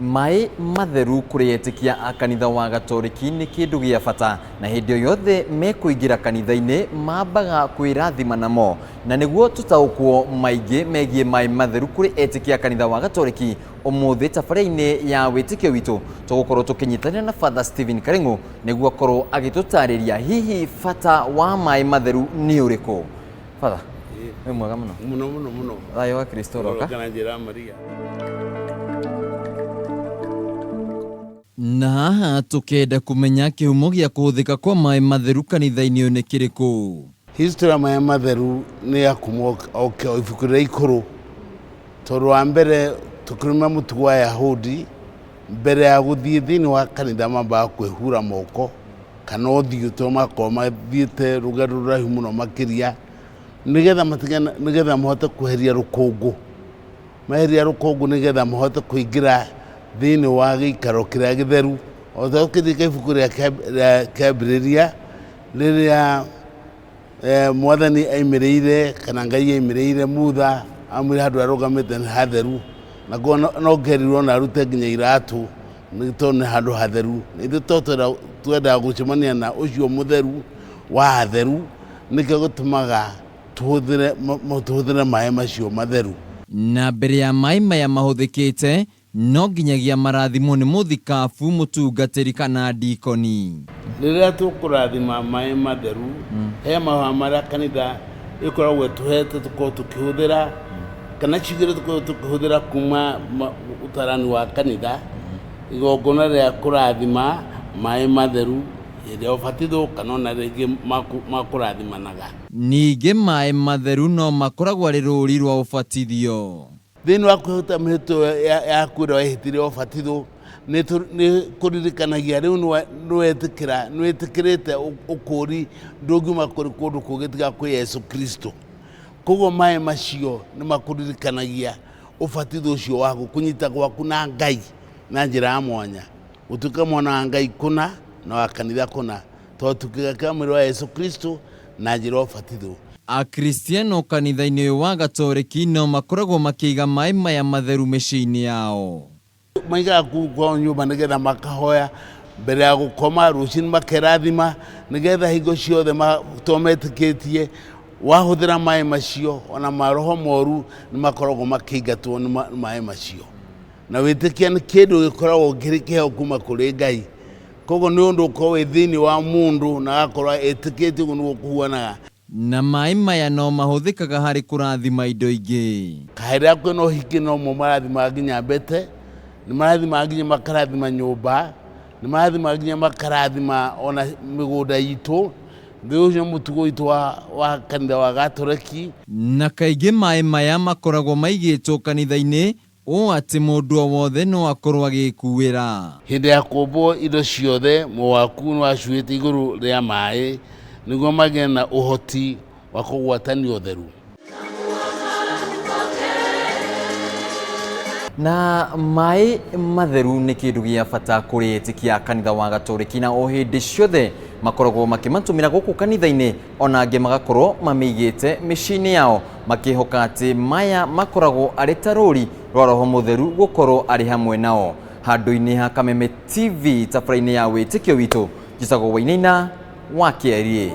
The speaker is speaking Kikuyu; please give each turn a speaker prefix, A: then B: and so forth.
A: Maĩ matheru kũrĩ etĩkia a kanitha wa Gatoreki nĩ kĩndũ gĩa bata, na hĩndĩ o yothe mekũingĩra kanitha-inĩ mambaga kwĩrathima namo. Na nĩguo tũtaũkwo maingĩ megiĩ maĩ matheru kũrĩ etĩkia a kanitha wa Gatoreki, ũmũthĩ tabarĩra-inĩ ya wĩtĩkio witũ tũgũkorwo tũkĩnyitanĩra na Father Stephen Karĩng'ũ nĩguo akorwo agĩtũtarĩria hihi bata wa maĩ matheru nĩ ũrĩkũ. Father, wĩ mwega mũno.
B: Mũno mũno mũno.
A: Thayũ wa Kristo ũroka.
B: Kana njĩra ya Maria.
A: Na haha tũkenda kũmenya kĩhumo gĩa kũhũthĩka kwa maĩ matheru kanitha-inĩ ũyũ nĩ kĩrĩkũ.
B: History ya maĩ matheru nĩ ya kuma o ibuku rĩrĩa ikũrũ, tondũ wa mbere tũkĩrũmĩrĩra mũtugo wa Ayahudi, mbere ya gũthiĩ thĩinĩ wa kanitha mambaga kwĩhura moko kana ũthiũ tondũ makoragwo mathiĩte rũgendo rũraihu mũno makĩria, nĩgetha matigane, nĩgetha mahote kweheria rũkũngũ. Meheria rũkũngũ nĩgetha mahote kũingĩra thĩinĩ wa gĩikaro kĩrĩa gĩtheru. O ta ũkĩririkana ibuku rĩa Kĩambĩrĩria, rĩrĩa Mwathani aimĩrĩire kana Ngai aimĩrĩire Mutha amwĩra handũ arũgamĩte nĩ hatheru, na koguo no kerirwo ona arute nginya iratũ nĩ tondũ nĩ handũ hatheru. Na ithuĩ to twendaga gũcemania na ũcio mũtheru wa atheru, nĩkĩo gĩtũmaga tũhũthĩre tũhũthĩre maĩ macio matheru.
A: Na mbere ya maĩ maya mahũthĩkĩte, no nginyagia marathimwo nĩ mũthikabu, mũtungatĩri kana ndikoni.
B: Rĩrĩa tũkũrathima maĩ matheru, he mahoya marĩa kanitha ĩkoragwo ĩtũhete tũkorwo tũkĩhũthĩra, kana ciugo iria tũkoragwo tũkĩhũthĩra kuma ũtarani wa kanitha, igongona rĩa kũrathima maĩ matheru hĩndĩ ya ũbatitho kana ona rĩngĩ makũrathimanaga.
A: Ningĩ maĩ matheru no makoragwo arĩ rũri rwa ũbatithio.
B: Thĩinĩ wa kwĩhĩta mĩhĩtwa yaku ĩrĩa wehĩtire ũbatithio, nĩ kũririkanagia rĩu nĩwetĩkĩra, nĩwĩtĩkĩrĩte ũkũũri ndũngiuma kũrĩ kũndũ kũngĩ tiga kwĩ Yesu Kristo. Koguo maĩ macio nĩ makũririkanagia ũbatithio ũcio waku, kũnyita gwaku na Ngai na njĩra ya mwanya, gũtuĩka mwana wa Ngai kũna na wa kanitha kũna, tondũ tũkĩga kĩa mwĩrĩ wa Yesu Kristo na njĩra ya ũbatithio.
A: Akristiano kanitha-inĩ ũyũ wa Gatoreki no makoragwo makĩiga maĩ maya matheru mĩciĩ-inĩ yao.
B: Maigaga kũu kwao nyũmba nĩgetha makahoya mbere ya gũkoma, rũcinĩ makerathima nĩgetha hingo ciothe tondũ metĩkĩtie wahũthĩra maĩ macio ona maroho moru nĩ makoragwo makĩingatwo nĩ maĩ macio. Na wĩtĩkia nĩ kĩndũ gĩkoragwo kĩrĩ kĩheo kuma kũrĩ Ngai. Koguo nĩ ũndũ ũkoragwo wĩ thĩinĩ wa mũndũ na agakorwo etĩkĩtie ũguo nĩguo kũhuanaga.
A: Na maĩ maya no mahũthĩkaga harĩ kũrathima indo ingĩ.
B: Hĩndĩ ĩrĩa kwĩna ũhiki no mo marathimaga nginya mbete, nĩ marathimaga nginya makarathima nyũmba, nĩ marathimaga nginya makarathima ona mĩgũnda itũ. Rĩu ũcio nĩ mũtugo witũ wa kanitha wa Gatoreki.
A: Na kaingĩ maĩ maya makoragwo maigĩtwo kanitha-inĩ Ũũ atĩ mũndũ o wothe no akorwo agĩĩkuuĩra.
B: Hĩndĩ ya kũũmbwo indo ciothe, muoyo waku nĩwacuhĩte igũrũ rĩa maaĩ, nĩguo magĩe na ũhoti wa kũgwatania ũtheru.
A: Na maĩ matheru nĩ kĩndũ gĩa bata kũrĩ etĩkia a kanitha wa Gatoreki, na o hĩndĩ ciothe makoragwo makĩmatũmĩra gũkũ kanitha-inĩ, ona angĩ magakorwo mamĩigĩte mĩciĩ-inĩ yao makĩhoka atĩ maya makoragwo arĩ ta rũri rwa Roho Mũtheru gũkorwo arĩ hamwe nao. Handũ-inĩ ha Kameme TV tabarĩra-inĩ ya wĩtĩkio witũ, njĩtagwo Wainaina wa Kĩariĩ.